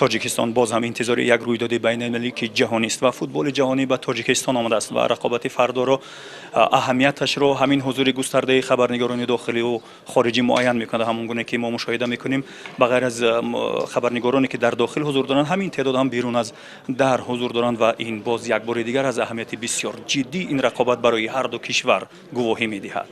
Тоҷикистон боз ҳам интизори як рӯйдоди байналмилалӣ, ки ҷаҳонист ва футболи ҷаҳонӣ ба Тоҷикистон омадааст ва рақобати фардоро аҳамияташро ҳамин ҳузури густардаи хабарнигорони дохиливу хориҷӣ муайян мекунад. Ҳамон гуне ки мо мушоҳида мекунем, ба ғайр аз хабарнигороне, ки дар дохил ҳузур доранд, ҳамин теъдод ҳам берун аз дар ҳузур доранд ва ин боз як бори дигар аз аҳамияти бисёр ҷиддии ин рақобат барои ҳарду кишвар гувоҳӣ медиҳад.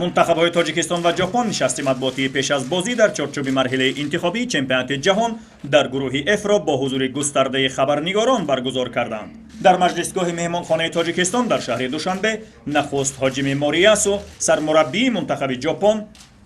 Мунтахабҳои Тоҷикистон ва Ҷопон нишасти матбуотии пеш аз бозӣ дар чорчӯби марҳилаи интихобии чемпионати ҷаҳон дар гурӯҳи Ф-ро бо ҳузури густардаи хабарнигорон баргузор карданд. Дар маҷлисгоҳи меҳмонхонаи Тоҷикистон дар шаҳри Душанбе нахуст Ҳоҷими Мориасу, сармураббии мунтахаби Ҷопон,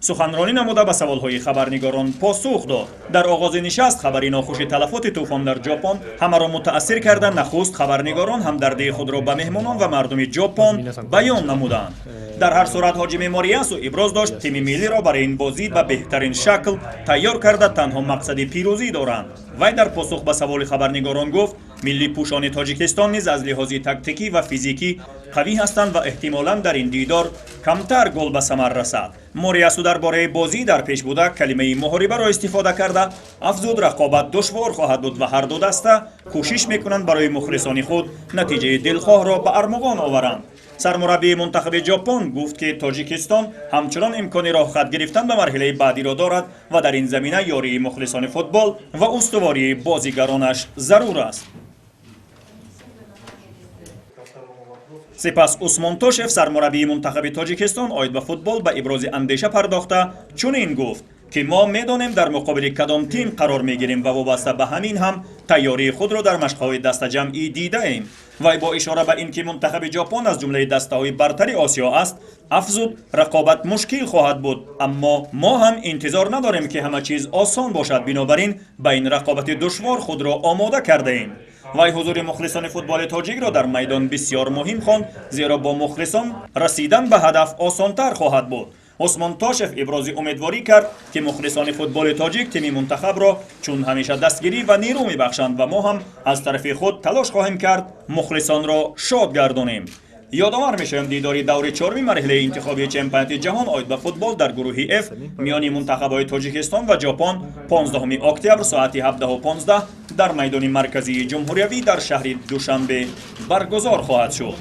суханронӣ намуда, ба саволҳои хабарнигорон посух дод. Дар оғози нишаст хабари нохуши талафоти тӯфон дар Ҷопон ҳамаро мутаассир карда, нахуст хабарнигорон ҳамдардии худро ба меҳмонон ва мардуми Ҷопон баён намуданд. Дар ҳар сурат, Ҳоҷими Мориасу иброз дошт, тими миллиро барои ин бозӣ ба беҳтарин шакл тайёр карда, танҳо мақсади пирӯзӣ доранд. Вай дар посух ба саволи хабарнигорон гуфт, миллипӯшони Тоҷикистон низ аз лиҳози тактикӣ ва физикӣ қавӣ ҳастанд ва эҳтимолан дар ин дидор камтар гол ба самар расад. Мориасу дар бораи бозӣ дар пеш буда калимаи муҳорибаро истифода карда, афзуд, рақобат душвор хоҳад буд ва ҳарду даста кӯшиш мекунанд барои мухлисони худ натиҷаи дилхоҳро ба армуғон оваранд. Сармураббии мунтахаби Ҷопон гуфт, ки Тоҷикистон ҳамчунон имкони роҳхат гирифтан ба марҳилаи баъдиро дорад ва дар ин замина ёрии мухлисони футбол ва устувории бозигаронаш зарур аст. Сипас Усмон Тошев, сармураббии мунтахаби Тоҷикистон оид ба футбол, ба ибрози андеша пардохта, чунин гуфт, ки мо медонем, дар муқобили кадом тим қарор мегирем ва вобаста ба ҳамин ҳам тайёрии худро дар машқҳои дастаҷамъӣ дидаем. Вай бо ишора ба ин ки мунтахаби Ҷопон аз ҷумлаи дастаҳои бартари Осиё аст, афзуд, рақобат мушкил хоҳад буд, аммо мо ҳам интизор надорем, ки ҳама чиз осон бошад, бинобар ин ба ин рақобати душвор худро омода кардаем. Вай ҳузури мухлисони футболи тоҷикро дар майдон бисёр муҳим хонд, зеро бо мухлисон расидан ба ҳадаф осонтар хоҳад буд. Усмон Тошев ибрози умедворӣ кард, ки мухлисони футболи тоҷик тими мунтахабро чун ҳамеша дастгирӣ ва нерӯ мебахшанд ва мо ҳам аз тарафи худ талош хоҳем кард мухлисонро шод гардонем. Ёдовар мешавем, дидори даври чоруми марҳилаи интихобии чемпионати ҷаҳон оид ба футбол дар гурӯҳи Ф миёни мунтахабҳои Тоҷикистон ва Ҷопон 15 октябр соати 17:15 дар майдони марказии Ҷумҳуриявӣ дар шаҳри Душанбе баргузор хоҳад шуд.